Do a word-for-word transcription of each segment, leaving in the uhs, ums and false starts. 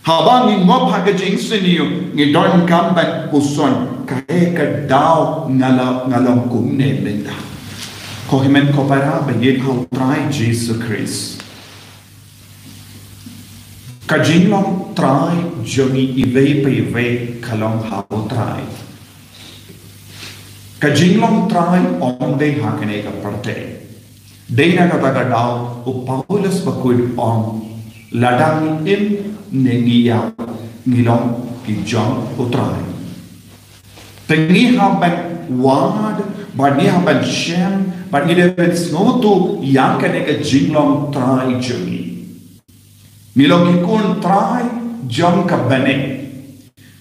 Haba ngi ngop ha ka jingsniew, ngi donkam ban puson, kaei ka daw nga la, nga long kumne mynta. Ko hynmen ko para, ba ïeit ha U Trai Jisu Khrist. Ka jinglong trai jong ngi iwei pa iwei ka long ha U Trai. Ka jinglong trai ym dei ha kane ka pyrthei. Dei na kata ka daw u Paulus bakhuid u ong, lada ngi im ne ngi ïap, ngi long ki jong U Trai. Te ngi hap ban wad, bad ngi hap ban shem, bad ngi dei ban sngewthuh ïa kane ka jinglong trai jong ngi. Ngi long ki khun trai jong ka bneng.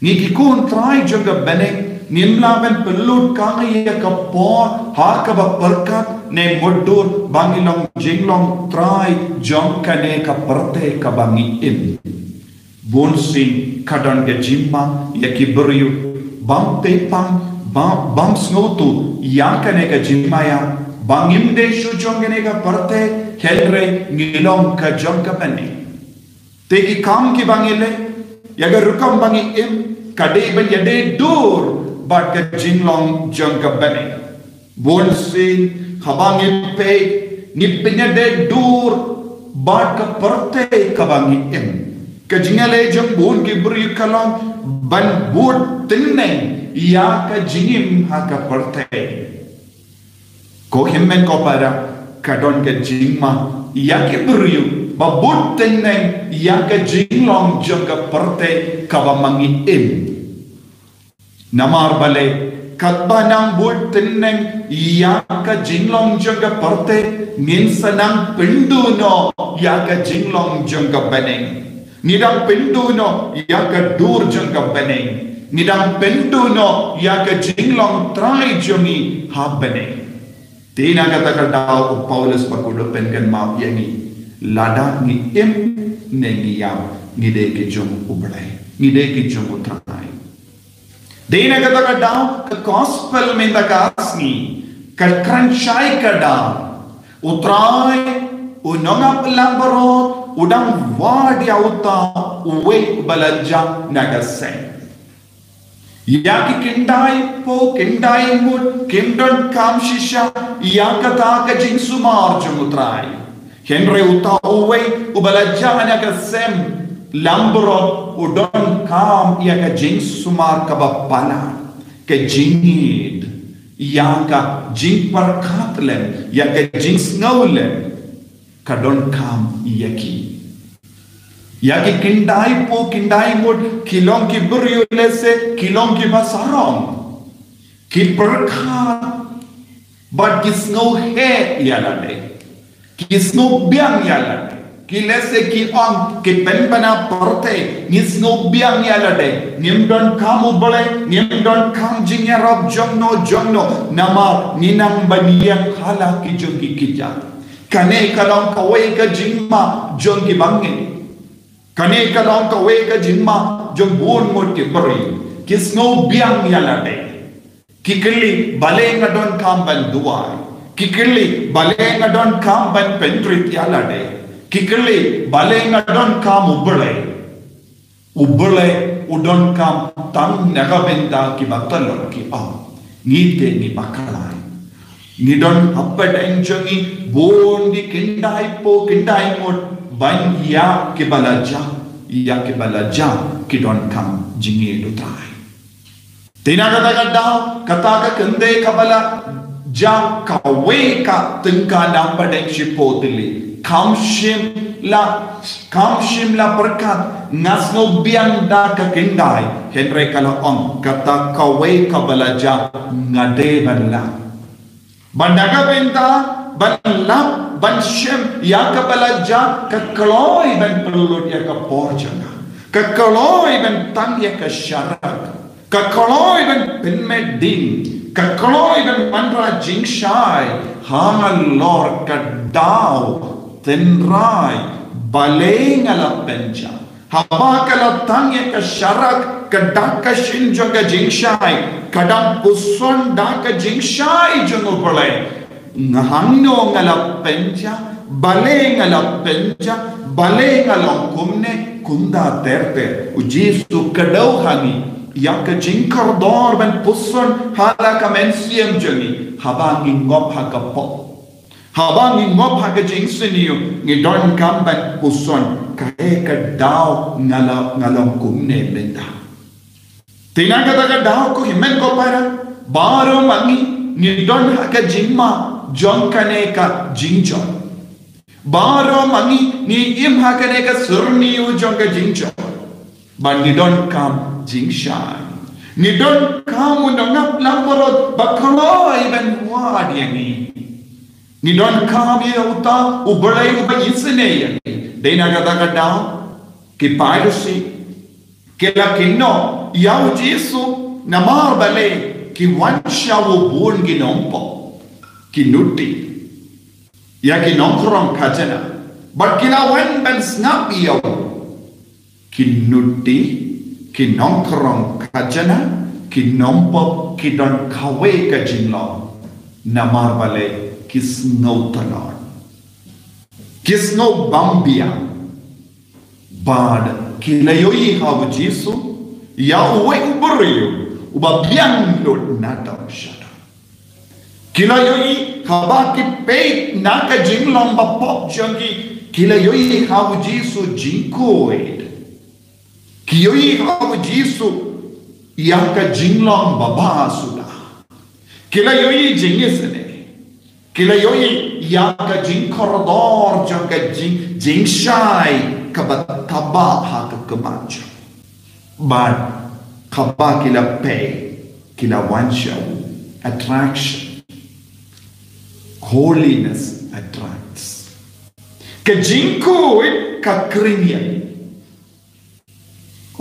Ngi ki khun trai jong ka bneng, ngim lah ban pynlut kane ïa ka por ha kaba pyrkhat ne mutdur ba ngi long jinglong trai jong kane ka pyrthei kaba ngi im. Bunsien ka don ka jingma ïa ki briew bym tip, bym, bym sngewthuh ïa kane ka jingma ïa, ba ngim dei shuh jong kane ka pyrthei, hynrei ngi long ka jong ka bneng. Te ki kam kiba ngi leh, ïa ka rukom ba ngi im, ka dei ban ïadei dur bad ka jinglong jong ka bneng. Bunsien haba ngi peit, ngi pynïadei dur bad ka pyrthei kaba ngi im. Ka jingïaleh jong bun ki briew ka long ban bud tynreng ïa ka jingim ha ka pyrthei. Ko hynmen ko para, ka don ka jingma ïa ki briew ba bud tynreng ïa ka jinglong jong ka pyrthei kaba ma ngi im. Namar balei, katba nang bud tynreng ïa ka jinglong jong ka pyrthei, ngin sa nang pynduh noh ïa ka jinglong jong ka bneng. Ngi dang pynduh noh ïa ka dur jong ka bneng. Ngi dang pynduh noh ïa ka jinglong trai jong ngi ha bneng. Te na kata ka daw u Paulus bakhuid u pynkynmaw ïa ngi, lada ngi im ne ngi ïap, ngi dei ki jong U Blei, ngi dei ki jong U Trai. Te na kata ka daw ka gospel mynta ka sngi ka kren shai ka daw, U Trai, U Nongap Langbrot u dang wad ïa uta uwei uba la jah na ka sem. Ïa ki khyndai phew khyndai ngut kim donkam shisha ïa kata ka jingsumar jong U Trai. Hynrei uta uwei uba la jah na ka sem langbrot u donkam ïa ka jingsumar kaba palat, ka jingïeit, ïa ka jingpyrkhat lem, ïa ka jingsngew lem. Ka donkam ïa ki. Ïa ki khyndai phew khyndai ngut ki long ki briew lehse ki long kiba sarong. Ki pyrkhat bad ki sngewheh ïa lade. Ki sngewbiang ïa lade. Ki lehse ki ong, ki pynbna pyrthei, ngi sngewbiang ïa lade. Ngim donkam U Blei, ngim donkam jingïarap jongno jongno. Namar ngi nang ban ïeng ha la ki jong ki kjat. Kane ka long kawei ka jingma jong ki bangeit. Kane ka long kawei ka jingma jong bun ngut ki briew. Ki sngewbiang ïa lade. Ki kylli balei nga donkam ban duwai. Ki kylli balei nga donkam ban pynrit ïa lade. Ki kylli balei nga donkam U Blei. U Blei u donkam tang na ka bynta kiba tlot ki ong. Ngi te ngi bakla. Ngi don hapdeng jong ngi bun ki khyndai phew khyndai ngut ban ïa kiba la jah, ïa kiba la jah ki donkam jingïeit U Trai. Te na kata ka daw, kata ka kynthei kaba la jah kawei ka tyngka na pdeng shiphew tylli. Kam shym la, kam shym la pyrkhat, nga sngewbiang da ka khyndai, hynrei ka la ong, kata kawei kaba la jah nga dei ban lap. Bad na ka bynta ban lap, ban shem ïa kaba la jah, ka kloi ban pynlut ïa ka por jong nga. Ka kloi ban tang ïa ka sharak. Ka kloi ban pynmih ding. Ka kloi ban wanrah jingshai. Halor ka daw tynrai balei nga la pynjah. Haba ka la tang ïa ka sharak, ka dak ka shin jong ka jingshai, ka dang puson da ka jingshai jong U Blei. Nga hangno nga la pynjah, Balei nga la pynjah, balei nga long kumne, kumta ter ter. U Jisu u kdew ha ngi ïa ka jingkordor ban puson ha la ka mynsiem jong ngi, haba ngi ngop ha ka pop. Haba ngi ngop ha ka jingsniew, ngi donkam ban puson, kaei ka daw nga la, nga long kumne mynta. Te na kata ka daw ko hynmen ko para, baroh ma ngi ngi don ha ka jingma jong kane ka jingjot. Baroh ma ngi ngi im ha kane ka syrniew jong ka jingjot. Bad ngi donkam jingshai. Ngi donkam u nongap langbrot ba kloi ban wad ïa ngi. Ngi donkam ïa uta u Blei uba isynei ïa ngi. Dei na kata ka daw ki Pharisi ki la kynnoh ïa u Jisu, namar balei ki wan sha u bun ki nongpop, ki nuti ïa ki nongkrong khajana, bad ki la wan ban sngap ïa u. Ki nuti, ki nongkrong khajana, ki nongpop ki don kawei ka jinglong, namar balei ki sngew tlot, ki sngew bam biang. Bad ki la ïohi ha u Jisu ïa uwei u briew uba biang lut na dong sha dong. Ki la ïohi haba ki peit na ka jinglong ba pop jong ki, ki la ïohi ha u Jisu jingkhuid. Ki ïohi ha u Jisu ïa ka jinglong ba bha suda. Ki la ïohi jingisynei. Ki la ïohi ïa ka jingkordor jong ka jing, jingshai kaba taba ha ka khmat jong. Bad haba ki la peit, ki la wan sha u. Attraction. Holiness attracts. Ka jingkhuid ka khring ïa.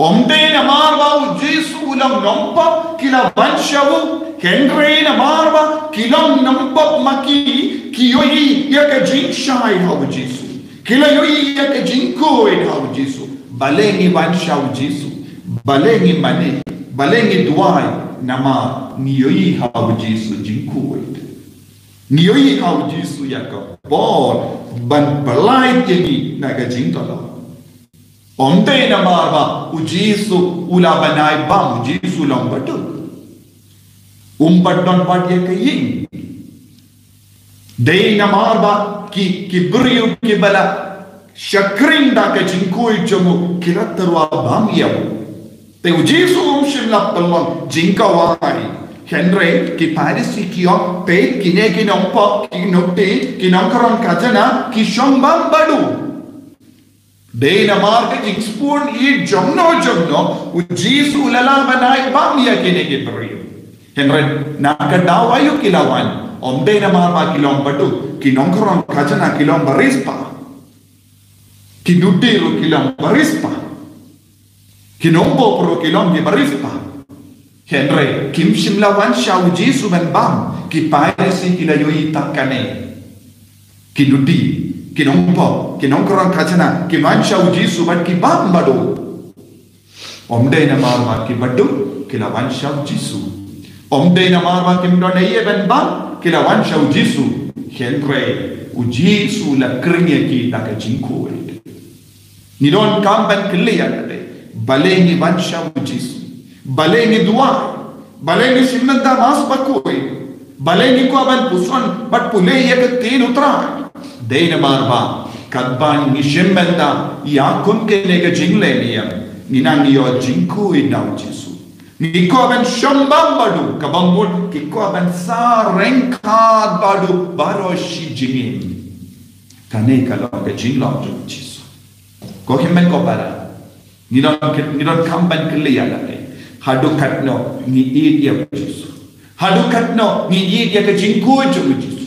Ym dei namar ba u Jisu u long nongpop ki la wan sha u, hynrei namar ba ki long nongpop ma ki, ki ïohi ïa ka jingshai ha u Jisu. Ki la ïohi ïa ka jingkhuid ha u Jisu. Balei ngi wan sha u Jisu? Balei ngi mane? Balei ngi duwai? Namar ngi ïohi ha u Jisu jingkhuid. Ngi ïohi ha u Jisu ïa ka bor ban pyllait ïa ngi na ka jingtylli. Ym dei namar ba u Jisu u la ban ai bam, u Jisu u long baduk. Um pat don pat ïa ka ïing. Dei namar ba ki, ki briew kiba la shakri da ka jingkhuid jong u ki la tyrwa bam ïa u. Te u Jisu um shym la pynlong jingkawei. Hynrei ki Pharisi ki ong, peit kine ki nongpop, ki nongti, ki nongkrong khajana, ki shong bam bad u. Dei namar ka jingspun ïa jongno jongno, u Jisu u la lah ban ai bam ïa kine ki briew. Hynrei na ka daw aïu ki la wan? Ym dei namar ba ki long baduk, ki nongkrong khajana ki long baris pa. Ki nongti ruh ki long baris pa. Ki nongpop ruh ki long ki baris pa. Hynrei kim shym la wan sha u Jisu ban bam, ki Pharisi ki la ïohi tang kane. Ki nongti, ki nongpop, ki nongkrong khajana, ki wan sha u Jisu bad ki bam bad u. Ym dei namar ba ki baduk ki la wan sha u Jisu. Ym dei namar ba kim don ei ei ban bam ki la wan sha u Jisu. Hynrei u Jisu u la khring ïa ki da ka jingkhuid. Ngi donkam ban kylli ïa kata. Balei ngi wan sha u Jisu? Balei ngi duwai? Balei ngi shim bynta Mass bakhuid? Balei ngi kwah ban puson bad pule ïa ka ktien u Trai? Dei namar ba katba ngi shim bynta ïa kum kane ka jingleh niam, ngi nang ïoh jingkhuid na u Jisu. Ngi kwah ban shong bam bad u, kaba mut ki kwah ban sa ryngkat bad u baroh shi jingim. Kane ka long ka jinglong jong u Jisu. Ko hynmen ko para. Ngi don, ngi donkam ban kylli ïa lade. Haduh katno ngi ïeit ïa u Jisu? Haduh katno ngi ïeit ïa ka jingkhuid jong u Jisu?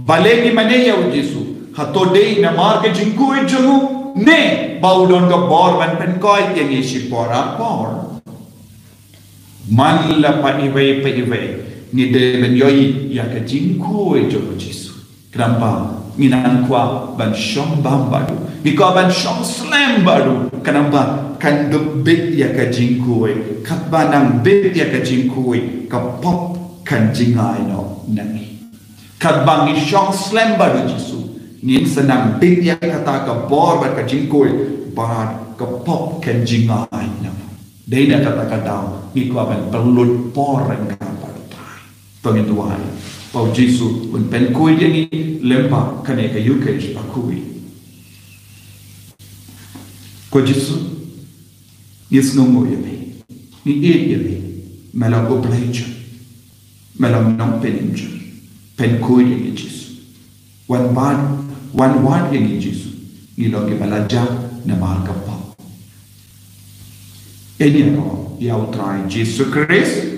Balei ngi mane ïa u Jisu? Hato dei namar ka jingkhuid jong u? Ne ba u don ka bor ban pynkhuid ïa ngi shipor ar por? Man la pat iwei pa iwei ngi dei ban ïohi ïa ka jingkhuid jong u Jisu. Khnang ba ngi nang kwah ban shong bam bad u. Ngi kwah ban shong slem bad u. Khnang ba kan dup bit ïa ka jingkhuid. Katba nang bit ïa ka jingkhuid, ka pop kan jngai noh na ngi. Katba ngi shong slem bad u Jisu, Ngin sa nang bit ïa kata ka bor bad ka jingkhuid, bad ka pop kan jngai na. Dei na kata ka daw ngi kwah ban pynlut por ryngkat bad U Trai. To ngin duwai. Ba U Jisu un pynkhuid ïa ngi lyngba kane ka Ïukharist bakhuid. Ko Jisu, ngi sngewnguh ïa me. Ngi ïeit ïa me. Me long U Blei jong ngi. Me long U Nongpynim jong ngi. Pynkhuid ïa ngi Jisu. Wan wad, wan wad ïa ngi Jisu. Ngi long kiba la jah namar ka pop. Ngin ïaroh ïa U Trai Jisu Khrist.